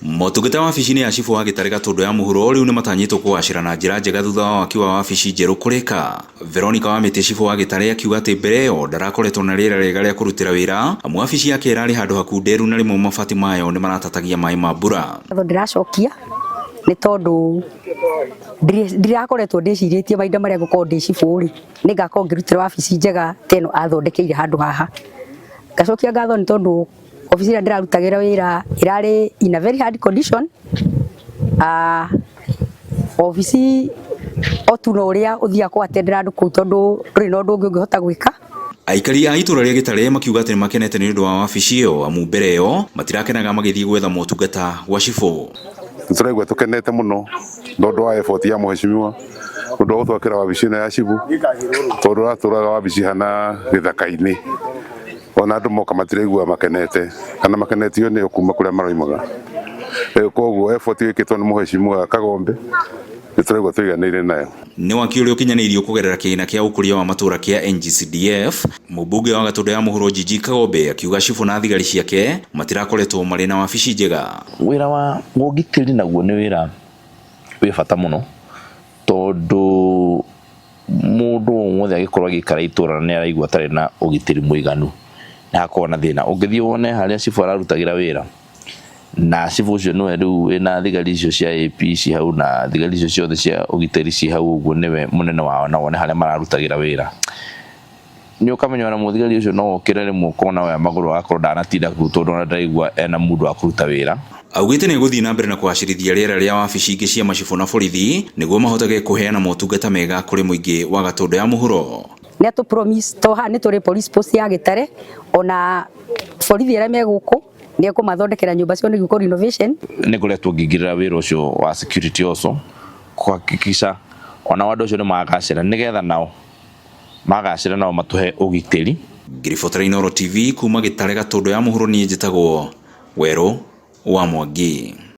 Motungata wabici-inĩ ya cibũ wa Gĩtarĩ Gatũndũ ya mũhuro rĩu nĩmatanyĩtwo kũgacĩra na njĩra njega thutha wa waki wa wabici njerũ kũrĩka. Veronica Wamĩtĩ cibũ wa Gĩtarĩ akiuga atĩ mbere ĩyo ndarakoretwo na rĩera rĩega rĩa kũrutĩra wĩra amu wabici yake ĩrarĩ handũ hakunderu na rĩmwe mabati mayo nĩmaratatagia maĩ ma mbura. Ngatho ndĩracokia nĩ tondũ ndirakoretwo ndĩcirĩtie mahinda marĩa ngũkorwo ndĩ cibũ rĩ, nĩ ngakorwo ngĩrutĩra wabici njega ta ĩno athondekeire handũ haha. Ngacokia ngatho nĩ tondũ obici ĩrĩa ndĩrarutagĩra wĩra ĩrarĩ in a very hard condition. Obici o tu no ũrĩa ũthiaga kũ attend andũ kũu tondũ ndũrĩ na ũndũ ũngĩ ũngĩhota gwĩka. Aikari a itũra rĩa Gĩtarĩ makiuga atĩ nĩmakenete nĩ ũndũ wa wabici ĩyo amu mbere ĩyo matirakenaga magĩthiĩ gwetha motungata gwa cibũ. Nĩ tũraigua tũkenete mũno tondũ wa effort ya mheshimiwa ũndũ wa gũtwakĩra wabici ĩno ya cibũ, tondũ ũratũraga wabici hana gĩthaka-inĩ, ona andũ moka matiraigua makenete kana makenetio nĩyo kuma kũrĩa maroimaga. Koguo effort ĩkĩtwo nĩ mheshimiwa Kagombe nĩ tũraigua tũiganĩire nayo. Nĩ waki ũrĩa ũkinyanĩirio kũgerera kĩgĩna kĩa ũkũria wa matũra kĩa NGCDF. Mũmbunge wa Gatũndũ ya mũhuro Gigi Kagombe akiuga cibũ na thigari ciake matirakoretwo marĩ na wabici njega. Wĩra wa ũgitĩri naguo nĩ wĩra wĩ bata mũno, tondũ mũndũ o wothe angĩkorwo agĩikara itũra na nĩ araigua atarĩ na ũgitĩri mũiganu, nĩ hakoragwo na thĩna. Ũngĩthiĩ wone harĩa cibũ ararutagĩra wĩra, na cibũ ũcio nĩwe rĩu wĩna thigari icio cia AP ci hau na thigari icio ciothe cia ũgitĩri ci hau ũguo, nĩwe mũnene wao, na wone harĩa mararutagĩra wĩra, nĩ ũkamenya ona mũthigari ũcio no okĩre rĩmwe ũkona oya magũrũ agakorwo ndanatinda kũu, tondũ ona ndaraigua ena mũndũ wa kũruta wĩra. Augĩte nĩ egũthiĩ na mbere na kũgacĩrithia rĩera rĩa wabici ingĩ cia macibũ na borithi nĩguo mahotage kũheana motungata mega kũrĩ mũingĩ wa Gatũndũ ya mũhuro. Nĩ atũ promise to haha nĩ tũrĩ police post ya Gĩtare, ona borithi arĩa me gũkũ nĩ ekũmathondekera nyũmba cio nĩguo renovation. Nĩ ngoretwo ngĩingĩrĩra wĩra ũcio wa security also kuhakikisha ona andũ acio nĩ magacĩra, nĩgetha nao magacĩra nao matũhe ũgitĩri. Ngĩribotera Inooro TV kuma Gĩtare Gatũndũ ya mũhuro, niĩ njĩtagwo Werũ wa Mwangi.